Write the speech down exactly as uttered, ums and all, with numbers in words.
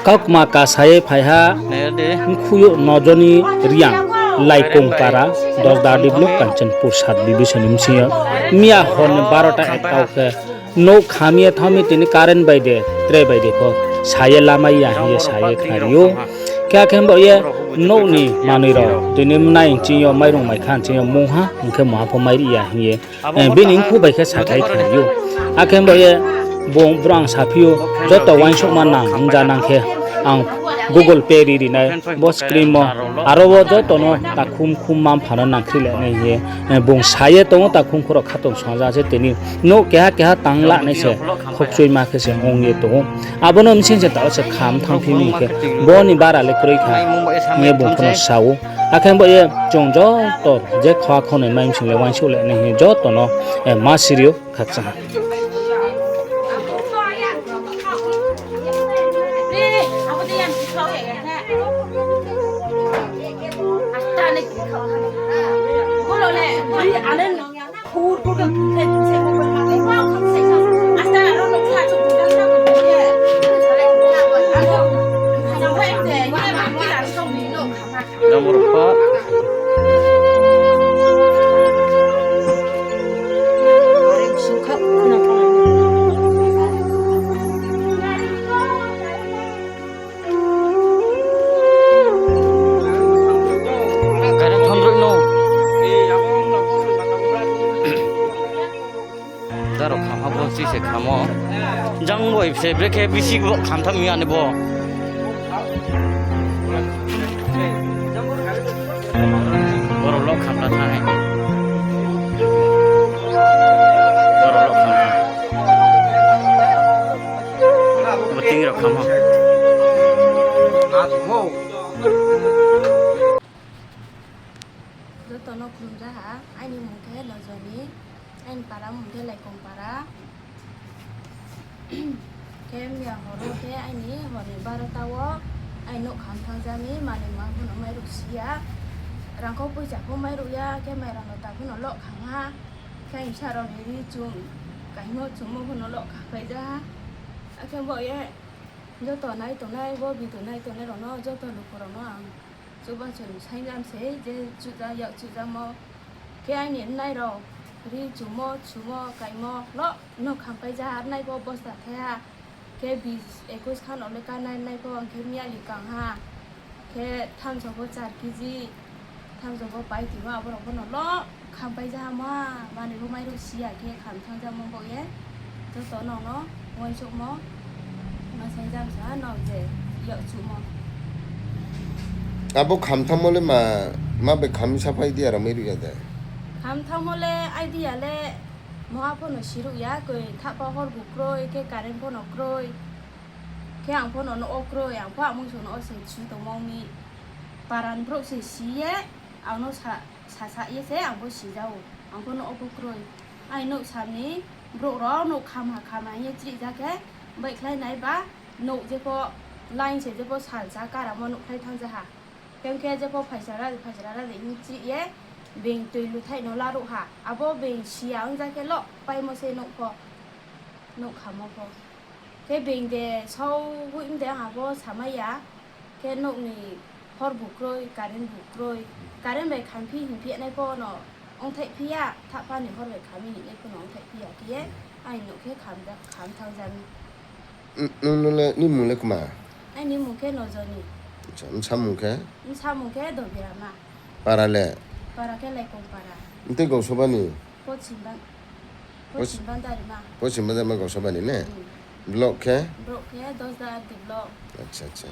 Kaukma kasa ye phai ha, mkhuyo Nojoni Reang, Laikong para, Dosda R D block, Kanchanpur sub division ni bsing yo. Miya hor ni barota ekta khe nouh kham ye thanng mi, tini current bai de, tre bai de pho sa ye lamai ya hing ye sa ye khnari ou. Khe akhe bo ye nouh ni manoi rao tini mnai nching yo, mairung mai kha nching yo, mungha hing khe mungha pho mai ri ya hing ye, bini mkhu bai khe sakhlai khnari ou. Akhe bo ye bung brouh ang saphi ou, joto uaingsouhma nang ongja nang khe ang Google Pay ri ri nai, bo screen wo, aro wo joto no takhum khum ma mpha no nangkhri le nai hing ye, bung sa ye tong ou, takhum khum rao khatong songja se tini nouh keha keha tang la nai se, khokchuima khe se ong ye tong ou. Abo no bsing se taoh se kham thanngphi mi hing khe, bo ni bara le kroi kha hing ye bung pho no sa ou. Akhe bo ye chung joto je khawa khaunoi mai bsing le uaingsouh le nai hing ye joto no ma siri ou khakchang ha. Current thondroih no. Jaro kham ha bo si se khamo. Jang bo se brekhe bisi bo kham tham ya ni bo. Borok lo kham ta thang. Borok lo kham ta. Bo ting rok kham ha. Joto no khulumja ha, aini mung khe Nojoni, aini para mung khe Laikong para. Khe miya horo khe aini hor ni barota wo aini nouh kham thanngja mi, manoi ma pho no mairuh si ya. Rangkhou poicha pho mairuh ya, khe mairang lota pho no loh kham ha. Khe aini bsa rao ni ri chung, kaimo chumo pho no loh kham pai ja ha. Akhe bo ye joto nai tongnai, bo video nai tongnai rao no, joto luku rao no ang chuba chung saingjam se je chuja yak chujamo. Khe aini nai rao ri chumo, chumo, kaimo loh no kham pai ja ha, nai pho bosta thai ha. Khe bis ekush khan ole ka nai, nai pho ang khe miyali kang ha. Khe thamso pho char kg, thamso pho pai timo, abo rao pho no loh kham pai ja ha ma, manoi bo mairuh si ya khe kham thanng ja mo bo ye. Joto no no uaingsouhmo ma saingjam sa no je yak chumo. Abo kham thanngmo le ma, ma bai kham sapai di aro mairuh ya de? Kham thanngmo le idea le moha pho no siruh ya, koi thahpa hor bu kroi, khe current pho no kroi. Khe ang pho no nouh wo kroi, ang pho amung song no wo se chu tongmo mi. Para ni brouh se si ye, ang no sa, sasa ye se ang pho si ja ou. Ang pho nouh wo pho kroi. Aini nouh sam ni brouh rao nouh kham ha kham ha hing ye chrih ja khe, baihkhlai nai ba, nouh je pho line se je pho salsa karamo nouhkhlai thanng ja ha. Khe ong khe je pho phaisara, phaisara ra de hing chrih ye, being toi luthaih no laruh ha. Abo being si ya ong ja khe loh paimo se nouh pho, nouh khamo pho. Khe being de sao hoih mde ha bo samai ya. Khe nouh ni hor bu kroi, current bu kroi. Current bai khamphi hingphi nai pho no ongthaihphi ya, thahpa ni hor bai kham mi hingnai pho no ongthaihphi ya khe ye, aini nouh khe kham ja, kham thanng ja mi. Nung no le, ni mung le kma? Aini mung khe Nojoni. Acha, bsa mung khe? Bsa mung khe Dobirama. Para le? Para khe Laikong para. Tei Gausoba ni? Pochim Ban-, Pochim Bandarima. Pochim Bandarima Gausoba ni ne? Block khe? Block khe Dosda R D block. Acha, acha.